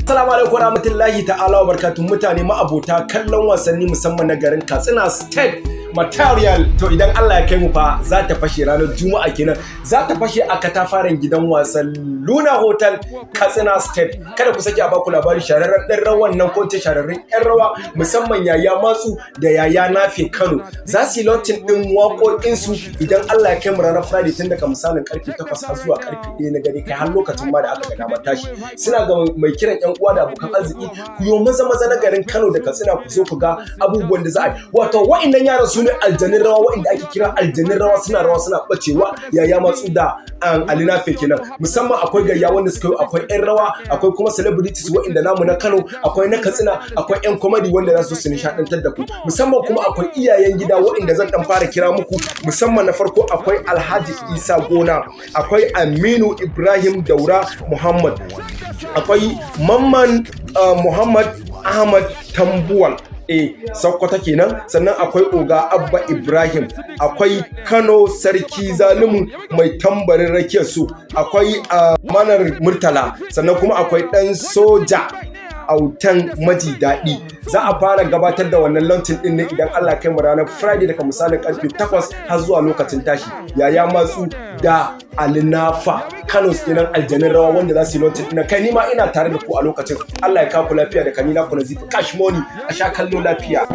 Assalamu alaikum warahmatullahi ta'ala wa barakatuh. Mutane ma'abota kallon wasanni, musamman na garin Katsina State Material. To, idan Allah ya kai mu fa, za ta fashe ranar Juma'a kenan. Za ta fashe a katafaren gidan wasan Luna Hotel, Katsina State. Kada ku sake a baku labari. Shahararren ɗan rawan nan, ko ce shahararren yan rawa, musamman Yaya Matsu da Yaya Nafe Kano, za su yi launching ɗin waƙoƙinsu idan Allah ya kai mu ranar Friday, tun daga misalin karfe 8 har zuwa karfe 1 na dare, kai har lokacin ma da aka ga damar tashi. Suna ga mai kiran yan uwa da abokan arziki, ku yo maza maza na garin Kano da Katsina, ku zo ku ga abubuwan da za a yi. Wato wa'annan yaran su ne aljanin rawa, wa'inda ake kira aljanin rawa. Suna rawa suna bacewa, Yaya Matsu da Ali Nafe kenan. Musamman akwai gayya wanda suka yi, akwai yan rawa, akwai kuma celebrities wa'inda namu na Kano, akwai na Katsina, akwai yan comedy wanda za su nishadantar da ku. Musamman kuma akwai iyayen gida wa'inda zan dan fara kira muku. Musamman na farko akwai Alhaji Isa Gona, akwai Aminu Ibrahim Daura Muhammad, akwai Mamman Muhammad Ahmad Tambuwal, Sokoto kenan. Sannan akwai Oga Abba Ibrahim, akwai Kano Sarki Zalimu mai tambarin rakiyar su, akwai Manar Murtala, sannan kuma akwai Dan Soja Autan Maji Daɗi. Za a fara gabatar da wannan launching din ne idan Allah kai mu ranar Friday, daga misalin karfe 8 har zuwa lokacin tashi. Yaya Matsu da Alinafa Kano kenan, aljanin rawa wanda za su yi launching din. Kai, ni ma ina tare da ku a lokacin. Allah ya kawo ku lafiya. Da kanina ku Nazifi Cash Money. A sha kallo lafiya.